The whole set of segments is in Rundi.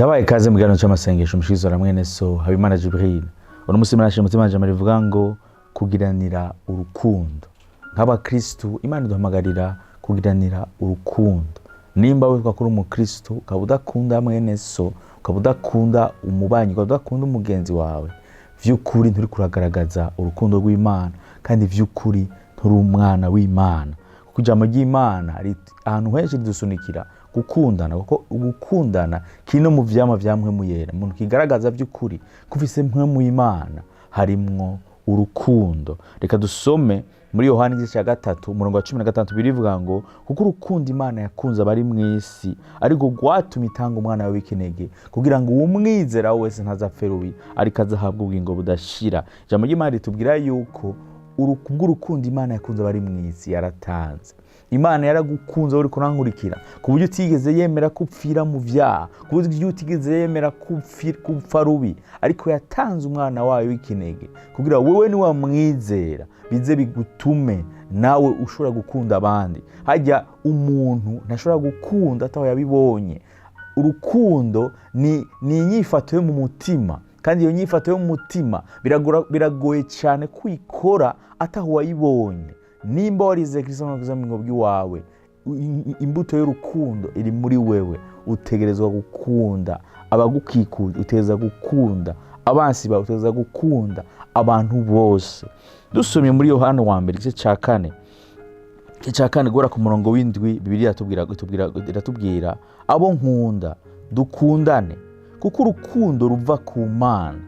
Ndabaye ikaze mu kiganiro cy'amasengesho mushikirizwa na mwene so Habimana Jibril. Uno musi murashe umutima wanje rivuga ngo kugiranira urukundo. Nk'abakristu, Imana iduhamagarira kugiranira urukundo. Nimba witwa kuri umukristu ukaba udakunda mwene so, ukaba udakunda umubanyi, ukaba udakunda umugenzi wawe, vy'ukuri nturi kuragaragaza urukundo rw'Imana, kandi vy'ukuri nturi umwana w'Imana. Kuko ijambo ry'Imana ahantu henshi ridusunikira gukundana, kuko gukundana kiri no mu vyamwa vya Mpwemu Yera. Umuntu kigaragaza vy'ukuri ko ufise Mpwemu y'Imana harimwo urukundo. Reka dusome muri Yohana igice cya 3 umurongo wa 16, birivuga ngo kuko urukundo Imana yakunze abari mw'isi ariko rwatumye itanga umwana wawe w'ikinege, kugira ngo uwumwizera wese ntazapfe rubi, ariko azahabwe ubugingo budashira. Ijambo ry'Imana ritubwira yuko kubw'urukundo Imana yakunze abari mw'isi yaratanze. Imana yaragukunze uri kurankurikira, ku buryo utigeze yemera ko upfira mu vyaha, ku buryo utigeze yemera ko upfa rubi, ariko yatanze umwana wayo w'ikinege kugira wewe niwamwizera bize bigutume nawe ushobora gukunda abandi. Harya umuntu ntashobora gukunda ataho yabibonye. Urukundo ni inyifato yo mu mutima, kandi iyo nyifato yo mu mutima biragoye cyane kwikora ataho wayibonye. Nimba warizeye Kristo nk'Umukiza mu bugingo bw'iwawe, imbuto y'urukundo iri muri wewe. Utegerezwa gukunda abagukikuje, utegerezwa gukunda abansi bawe, utegerezwa gukunda abantu bose. Dusomye muri Yohana wa mbere igice cya kane, igice cya kane guhera ku murongo w'indwi, Bibiliya iratubwira abo nkunda dukundane, kuko urukundo ruva ku Mana.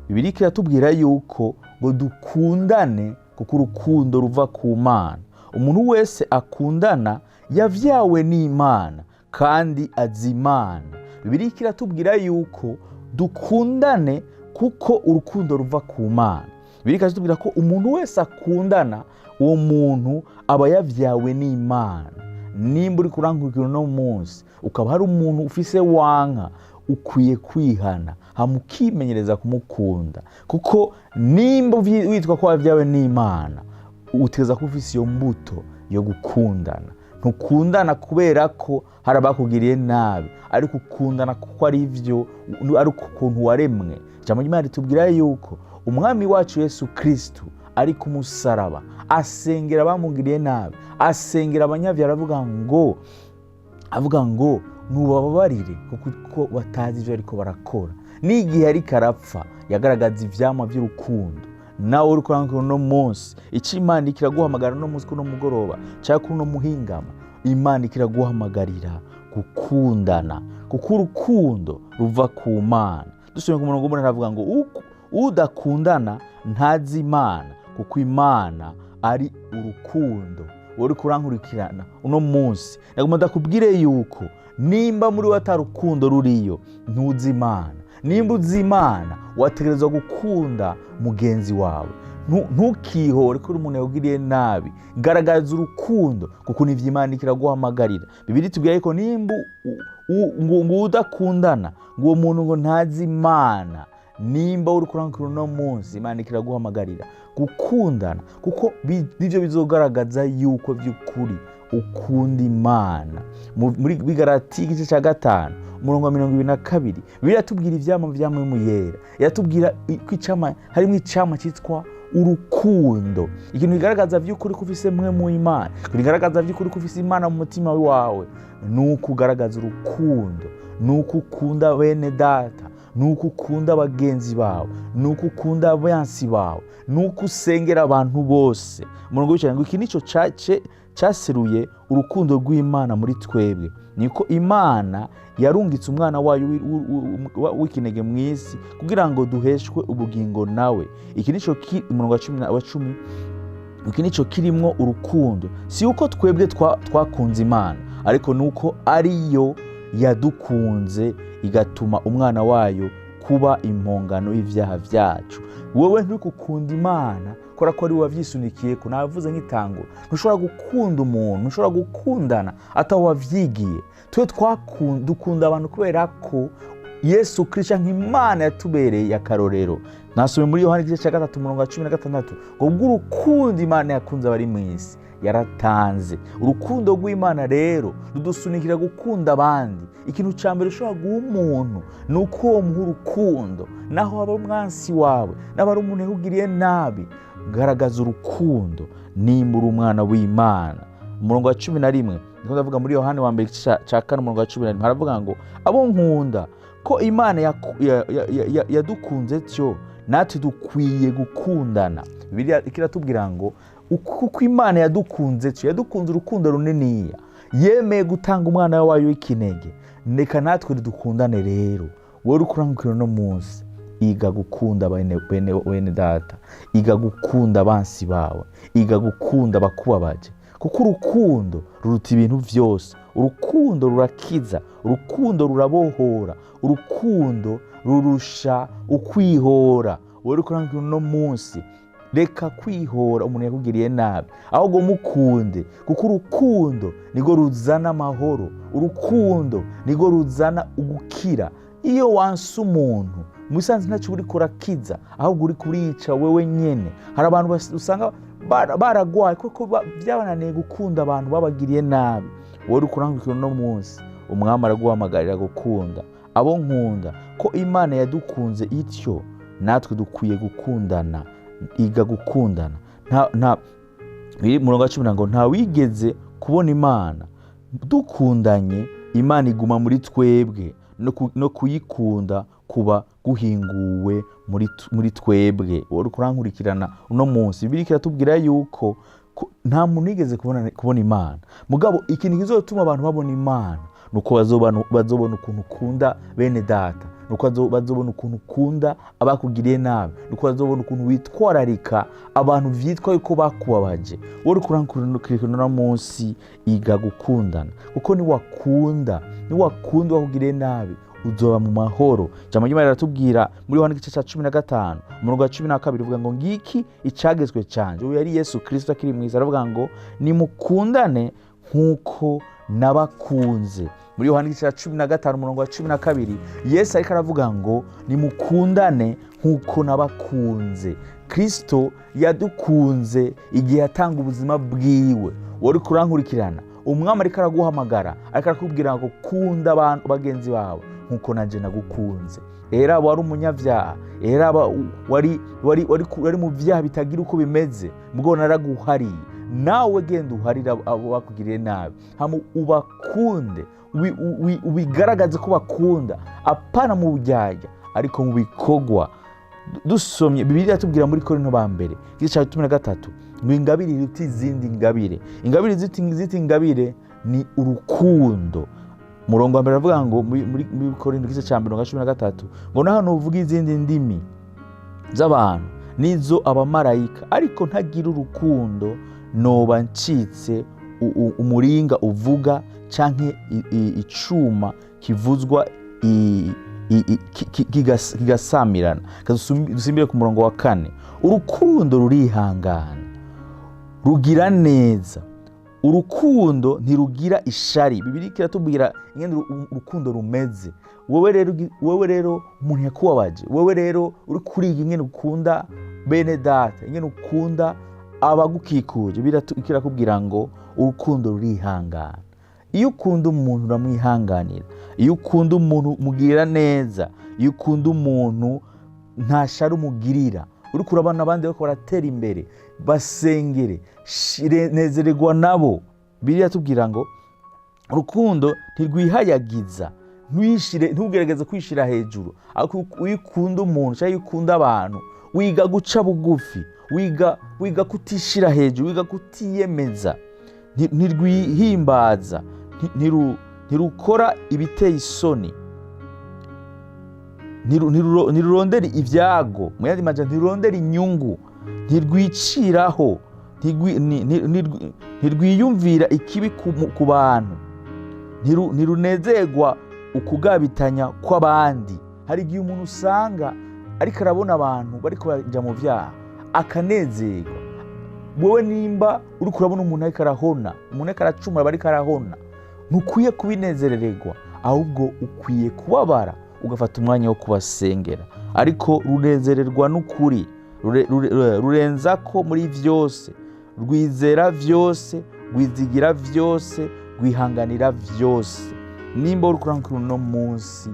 Bibiliya iratubwira yuko ngo dukundane kuko urukundo ruva ku Mana. Umuntu wese akundana yavyawe n'Imana kandi azi Imana. Bibiliya iratubwira yuko dukundane kuko urukundo ruva ku Mana. Bibiliya iratubwira ko umuntu wese akundana, uwo muntu aba yavyawe n'Imana. Nimba uri kurankurikira uno munsi ukaba hari umuntu ufise wanka, ukwiye kwihana hama ukimenyereza kumukunda, kuko nimba witwa ko wavyawe n'Imana, utegerezwa kuba ufise iyo mbuto yo gukundana. Ntukundana kubera ko hari abakugiriye nabi, ariko ukundana kuko ari vyo, ari ukuntu waremwe. Ijambo ry'Imana ritubwira yuko umwami wacu Yesu Kristo ari ku musaraba asengera abamugiriye nabi, asengera abanyavyaha, avuga ngo nubababarire kuko batazi ivyo ariko barakora. N'igihe ariko arapfa yagaragaza ivyamwa vy'urukundo. Nawe uri kurangira uno munsi, ico Imana ikiraguhamagara uno munsi, kuno mugoroba canke kuno muhingama, Imana ikiraguhamagarira gukundana, kuko urukundo ruva ku Mana. Dusomye ku murongo w'umunani aravuga ngo udakundana ntazi Imana, kuko Imana ari urukundo. Wowe uri kurankurikirana uno munsi, nagomba ndakubwire yuko nimba muri we ata rukundo ruriyo, ntuzi Imana. Nimba uzi Imana, wategerezwa gukunda mugenzi wawe. Ntukihore ko umuntu yakugiriye nabi, garagaza urukundo kuko nivyo Imana ikiraguhamagarira. Bibiliya itubwira yuko nimba ngo udakundana, ngo uwo muntu ngo ntazi Imana. Nimba uri kurankurikira uno munsi, Imana ikiraguhamagarira gukundana, kuko nivyo bizogaragaza yuko vy'ukuri ukunda Imana. Muri Galatiya igice cya 5 umurongo wa 22, Bibiliya iratubwira ivyamwa vya Mpwemu Yera. Iratubwira ko harimwo icamwa citwa urukundo. Ikintu kigaragaza vy'ukuri ko ufise Mpwemu w'Imana, ikintu kigaragaza vy'ukuri ko ufise Imana mu mutima wawe, ni uko ugaragaza urukundo, ni uko ukunda bene data, ni uko ukunda bagenzi bawe, ni uko ukunda abansi bawe, ni uko usengera abantu bose. Umurongo w'icenda ngo iki nico caseruye urukundo rw'Imana muri twebwe, niko Imana yarungitse umwana wayo w'ikinege mw'isi kugira ngo duheshwe ubugingo nawe. Iki nico umurongo wa cumi na, wa cumi, iki nico kirimwo urukundo, si uko twebwe twakunze Imana, ariko nuko ariyo yadukunze igatuma umwana wayo kuba impongano y'ivyaha vyacu. Wewe ntukukunda Imana kubera ko ari we wavyisunikiye ko navuze nk'itangura. Ntushobora gukunda umuntu, ntushobora gukundana ataho wavyigiye. Twe dukunda abantu kubera ko Yesu Kristo nk'Imana yatubereye akarorero. Nasomye muri Yohana igice cya 3 umurongo wa 16 ngo bw'urukundo Imana yakunze abari mw'isi Yaratanze. Urukundo rw'Imana rero rudusunikira gukunda abandi. Ikintu cya mbere ushobora guha umuntu ni uko uwo muha urukundo, naho aba umwansi wawe, naho ari umuntu yakugiriye nabi, garagaza urukundo nimba uri umwana w'Imana. Umurongo wa 11, niko ndavuga muri Yohani wa mbere igice ca 4, umurongo wa 11, haravuga ngo abo nkunda, ko Imana yadukunze tyo, natwe dukwiye gukundana. Bibiliya iratubwira ngo kuko Imana yadukunze tyo, yadukunze urukundo runiniya, yemeye gutanga umwana wayo w'ikinege, reka natwe dukundane. Rero wowe uri kurangukira uno munsi, iga gukunda bene data, iga gukunda abansi bawe, iga gukunda abakubabaje, kuko urukundo ruruta ibintu vyose. Urukundo rurakiza, urukundo rurabohora, urukundo rurusha ukwihora. Wowe uri kurangukira uno munsi, reka kwihora umuntu yakugiriye nabi, ahubwo mukunde, kuko urukundo nirwo ruzana amahoro, urukundo nirwo ruzana ugukira. Iyo wanse umuntu, mu bisanzwe ntacyo uriko urakiza, ahubwo uri kurica wewe nyene. Hari abantu usanga baragwaye kuko byabananiye gukunda abantu babagiriye nabi. Wowe uri kurangukira uno munsi, umwami araguhamagarira gukunda. Abo nkunda, ko Imana yadukunze ityo, natwe dukwiye gukundana. Iga gukundana. Nta biri murongo wa 10 ngo nta wigeze kubona Imana, dukundanye Imana iguma muri twebwe, no kuyikunda kuba guhinguwe muri twebwe. Wowe uri kurankurikirana uno munsi, Bibiliya iratubwira yuko nta muntu yigeze kubona Imana. Mugabo ikintu kizotuma abantu babona Imana nuko bazobona ukuntu ukunda bene data, nuko bazobona ukuntu ukunda abakugiriye nabi, nuko bazobona ukuntu witwararika abantu vyitwa yuko bakubabaje. Wowe uri kurankurikirana uno munsi, iga gukundana, kuko niwakunda uwakugiriye nabi, uzoba mu mahoro. Ijambo ry'Imana riratubwira muri Yohana igice ca 15 umurongo wa 12, uvuga ngo ngiki icagezwe canje. Uyu yari Yesu Kristo akiri mwiza, aravuga ngo nimukundane nk'uko nabakunze. Muri Yohana igice ca 15 umurongo wa 12, Yesu ariko aravuga ngo nimukundane nk'uko nabakunze. Kristo yadukunze igihe yatanga ubuzima bwiwe. Wowe uri kurankurikirana, umwami ariko araguhamagara, ariko arakubwira ngo kunda abantu bagenzi bawe nkuko nanje nagukunze. Era wari umunyabyaha, era wari mu byaha bitagira uko bimeze, mbwo naraguhariye. Nawe genda uharire abo bakugiriye nabi, hama ubakunde, ubigaragaze ko bakunda, apana mu buryarya ariko mu bikorwa. Dusomye Bibiliya iratubwira muri Korinto ba mbere igice cya 13 ngo ingabire iruta izindi ngabire, ingabire zita ingabire ni urukundo. Murongo wa mbere aravuga ngo muri Korinto igice cya mbere 13 ngo naho nuvuga izindi ndimi z'abantu nizo abamarayika, ariko ntagira urukundo, noba ncitse umuringa uvuga canke icuma kivuzwa kigasamirana. Dusimbire ku murongo wa 4. Urukundo rurihangana, rugira neza, urukundo ntirugira ishari. Bibiliya iratubwira ingene urukundo rumeze. Wewe rero umuntu yakubabaje, wewe rero uri kuriga ingene ukunda bene data, ingene ukunda abagukikuje, Bibiliya irakubwira ngo urukundo rurihangana. Iyo ukunda umuntu uramwihanganira, iyo ukunda umuntu umugirira neza, iyo ukunda umuntu nta shari umugirira. Uriko urabona abandi bariko baratera imbere, basengere, nezererwa nabo. Bibiliya iratubwira ngo urukundo ntirwihayagiza, ntugerageze kwishira hejuru, ariko iyo ukunda umuntu cyangwa iyo ukunda abantu, wiga guca bugufi, wiga kutishira hejuru, wiga kutiyemeza, ntirwihimbaza, ntirukora ibiteye isoni, ntirurondera ibyago, mu yandi majambo ntirurondera inyungu, ntirwiciraho, ntirwiyumvira ikibi ku bantu, ntirunezerwa ukugabitanya kw'abandi. Hari igihe umuntu usanga ariko arabona abantu bariko baja mu vyaha akanezerwa. Wewe nimba uriko urabona umuntu ariko arahona, umuntu ariko aracumura bariko arahona, ntukwiye kubinezerererwa, ahubwo ukwiye kubabara ugafata umwanya wo kubasengera. Ariko runezererwa n'ukuri, rurenza ko muri vyose, Rwizera vyose, rwizigira vyose, rwihanganira vyose. Nimba uri kurankura uno munsi,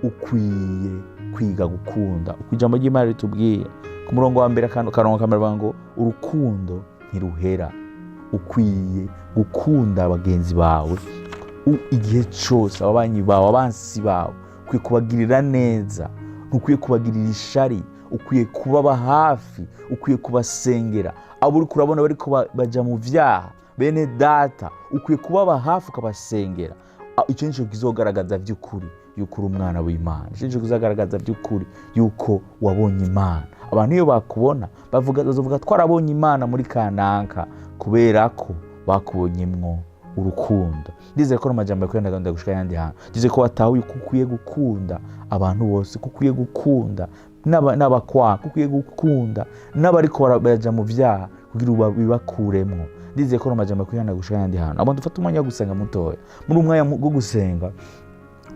ukwiye kwiga gukunda uko ijambo ry'Imana ritubwiye. Ku murongo wa mbere, akarongo ka mbere, bavuga ngo urukundo ntiruhera. Ukwiye gukunda bagenzi bawe igihe cyose, ababanyi bawe, abansi bawe, ukwiye kubagirira neza, ntukwiye kubagirira ishari, ukwiye kubaba hafi, ukwiye kubasengera. Abo uri kurabona bariko baja mu vyaha, bene data, ukwiye kubaba hafi ukabasengera. Icyo nico kizogaragaza by'ukuri yuko uri umwana w'Imana. Icyo nico kizogaragaza by'ukuri yuko wabonye Imana. Abantu iyo bakubona bazovuga twarabonye Imana muri kanaka, kubera ko bakubonyemwo urukundo. Ndizeye ko amajambo yakwenda gahunda gushika yandi hantu. Ndizeye ko watahuye ko ukwiye gukunda abantu bose, ko ukwiye gukunda n'abakwanga, ko ukwiye gukunda n'abariko baraja mu vyaha kugira bibakuremwo. Ndizeye ko amajambo yakwenda gushika yandi hantu. Abo dufata umwanya wo gusenga mutoya. Muri umwanya wo gusenga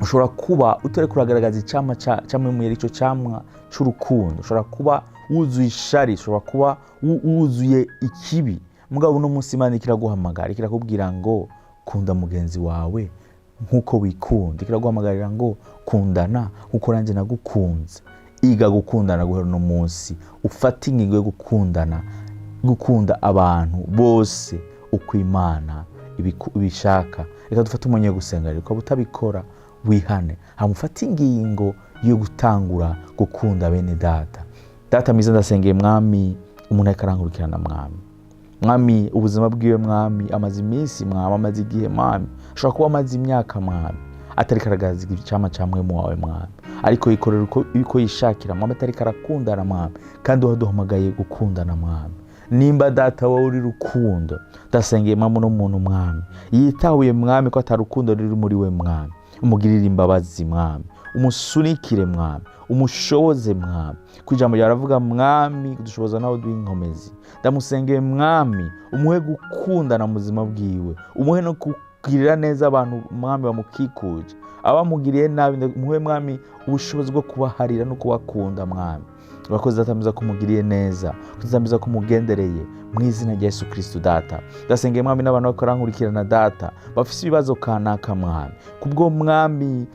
ushobora kuba utari kuragaragaza icamwa ca Mpwemu, ico camwa c'urukundo. Ushobora kuba wuzuye ishari, ushobora kuba wuzuye ikibi. Mugabo uno munsi Imana ikiraguhamagara, ikirakubwira ngo kunda mugenzi wawe nkuko wikunda. Ikiraguhamagarira ngo kundana nkuko nanjye nagukunze. Iga gukundana guhera uno munsi, ufate ingingo yo gukundana, gukunda abantu bose uko Imana ibishaka. Reka dufate umwanya wo gusenga. Rero ukaba utabikora, wihane, hama ufate ingingo yo gutangura gukunda bene data. Data mwiza, ndasengeye Mwami umuntu ariko arankurikirana. Mwami, Mwami, ubuzima bwiwe, Mwami, amaze iminsi, Mwami, amaze igihe, Mwami, ashobora kuba amaze imyaka, Mwami, atariko aragaragaza icamwa ca Mpwemu wawe, Mwami, ariko yikorera uko yishakira, Mwami, atariko arakundana, Mwami, kandi waduhamagaye gukundana, Mwami. Nimba data wowe uri rukundo, ndasengeye Mwami uno muntu, Mwami, yitahuye, Mwami, ko atari urukundo ruri muri we, Mwami, umugirire imbabazi, Mwami, umusunikire, Mwami, umushoboze, Mwami. Ku ijambo ryawe aravuga, Mwami, dushoboza nawe duha inkomezi. Ndamusengeye, Mwami, umuhe gukundana mu buzima bwiwe, umuhe no kugirira neza abantu, Mwami, bamukikuje. Abamugiriye nabi, umuhe, Mwami, ubushobozi bwo kubaharira no kubakunda, Mwami. Urakoze Data mwiza ko umugiriye neza, Data mwiza ko umugendereye, mu izina rya Yesu Kristo. Data, ndasengeye, Mwami, n'abantu bariko barankurikirana, Data, bafise ibibazo kanaka, Mwami, kubwo, Mwami,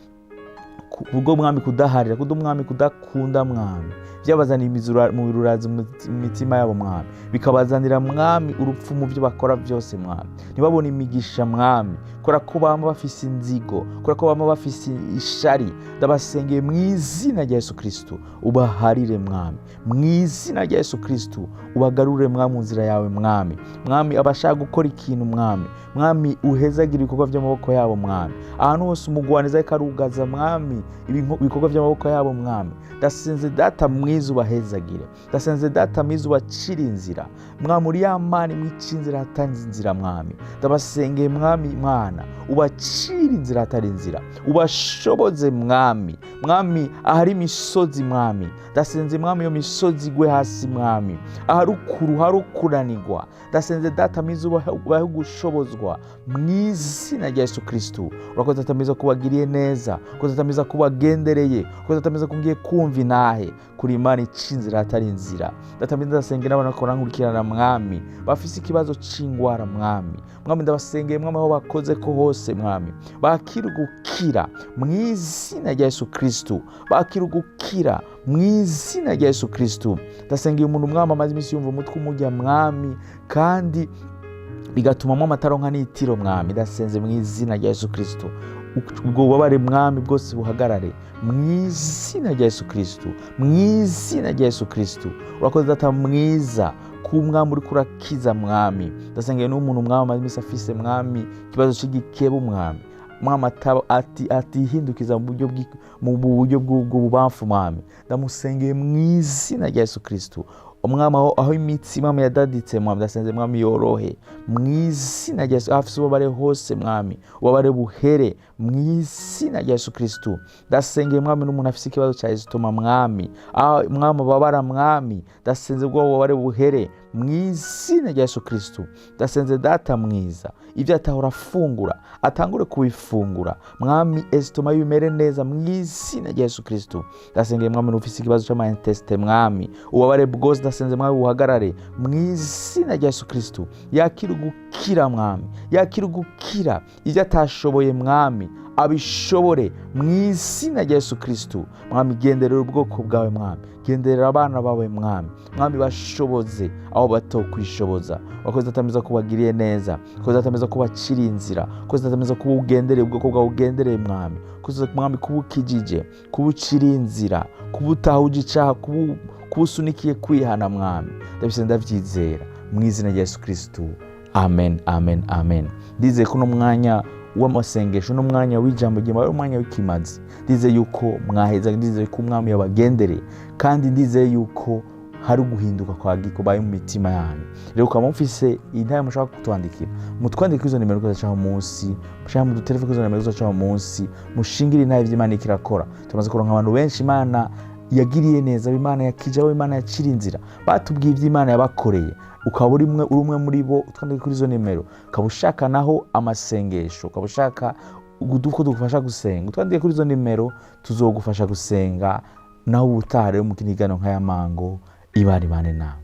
kubwo, Mwami, kudaharira, kubwo, Mwami, kudakunda, Mwami, byabazaniye mu birurazi mu mitima yabo, Mwami, bikabazanira, Mwami, urupfu mu byo bakora byose, Mwami, ntibabone imigisha, Mwami, kubera ko bama bafise inzigo, kubera ko bama bafise ishari. Ndabasengeye mu izina rya Yesu Kristo, ubaharire, Mwami, mu izina rya Yesu Kristo, ubagarure, Mwami, mu nzira yawe, Mwami. Mwami, abashaka gukora ikintu, Mwami, Mwami, uhezagira ibikorwa by'amaboko yabo, Mwami. Ahantu hose umugwaniza ariko arugaza, Mwami, ibikorwa by'amaboko yabo, Mwami, ndasenze Data mwiza ubahezagire. Ndasenze Data mwiza ubacire inzira, Mwami, uri ya Mana imwica inzira hatanze inzira. Mwami, ndabasengeye, Mwami Mwana, ubacire inzira hatari inzira, ubashoboze, Mwami. Mwami, ahari imisozi, Mwami, ndasenze, Mwami, iyo misozi igwe hasi, Mwami. Ahari ukuru, hari ukuranirwa, ndasenze Data mwiza ubahe gushobozwa mu izina rya Yesu Kristo. Urakoze Data mwiza ko ubagiriye neza, urakoze Data mwiza ko ubagendereye, urakoze Data mwiza ko ngiye kumva inahe kuri Imana ica inzira hatari inzira. Data mwiza, ndasengera n'abantu bariko barankurikirana, Mwami, bafise ikibazo c'ingwara, Mwami. Mwami, ndabasengeye, Mwami, aho bakoze ko hose, Mwami, bakira gukira mu izina rya Yesu Kristo, bakira gukira mu izina rya Yesu Kristo. Ndasengeye umuntu, Mwami, amaze iminsi yumva umutwe umurya, Mwami, kandi bigatuma mwami ataronka n'itiro. Mwami, ndasenze mu izina rya Yesu Kristo, ubwo bubabare, Mwami, bwose buhagarare mu izina rya Yesu Kristo, mu izina rya Yesu Kristo. Urakoze Data mwiza ku Mwami uriko urakiza. Mwami, ndasengeye n'umuntu, Mwami, amaze iminsi afise, Mwami, ikibazo c'igikeba, Mwami, Mwami, atihindukiza mu buryo bw'ububamfu. Mwami, ndamusengeye mu izina rya Yesu Kristo. Umwami, aho imitsi, Mwami, yadaditse, Mwami, ndasenze, Mwami, yorohe mu izina rya Yesu. Aho afise ububabare hose, Mwami, ububabare buhere mu izina rya Yesu Kristo. Ndasengeye, Mwami, n'umuntu afise ikibazo ca estomac, Mwami, aho, Mwami, ubabara, Mwami, ndasenze ubwo bubabare buhere Mu izina rya Yesu Kristu, ndasenze Data mwiza, ibyo atahora afungura atangure kubifungura. Mwami, estomac bimere neza mu izina rya Yesu Kristu. Ndasengeye, Mwami, ufise ikibazo c'ama intestins, Mwami, ububabare bwose, ndasenze, Mwami, buhagarare mu izina rya Yesu Kristu. Yakira ugukira, Mwami, yakira ugukira. Ibyo atashoboye, Mwami, abishobore mu izina rya Yesu Kristu. Mwami, genderera ubwoko bwawe. Mwami, genderera abana bawe. Mwami, Mwami, bashoboze aho batokwishoboza. Wakoze, Data mwiza, ko ubagiriye neza. Wakoze, Data mwiza, ko ubaciriye inzira. Wakoze, Data mwiza, kuba ugendereye ubwoko bwawe, ugendereye, Mwami. Wakoze, Mwami, kuba ukijije, kuba uciriye inzira, kuba utahuje icaha, kuba usunikiye kwihana. Mwami, ndabise, ndavyizera mu izina rya Yesu Kristu. Amen, amen, amen. Ndizeye ko uno mwanya w'amasengesho n'umwanya w'ijambo ry'Imana ari umwanya w'ikimazi. Ndizeye yuko mwaheza, ndizeye ko Umwami yabagendereye, kandi ndizeye yuko hari uguhinduka kwa kubaye mu mitima yanyu. Rero ukaba mufise intahe mushaka kutwandikira, mutwandike izo nimero kuzacaho munsi, mushaka mudutelefone izo nimero kuzacaho munsi, mushingire intahe vy'Imana ikirakora. Tumaze kuronka abantu benshi Imana yagiriye neza, Imana yakije, abo Imana yacira inzira, batubwiye ivy'Imana yabakoreye. Ukaba uri umwe muri bo, utwandike kuri izo nimero. Ukaba ushaka naho amasengesho, ukaba ushaka ko dufasha gusenga, utwandike kuri izo nimero, tuzogufasha gusenga. Naho ubutaha rero mu kindi kiganiro nk'aya mango, ibana ibane nawe.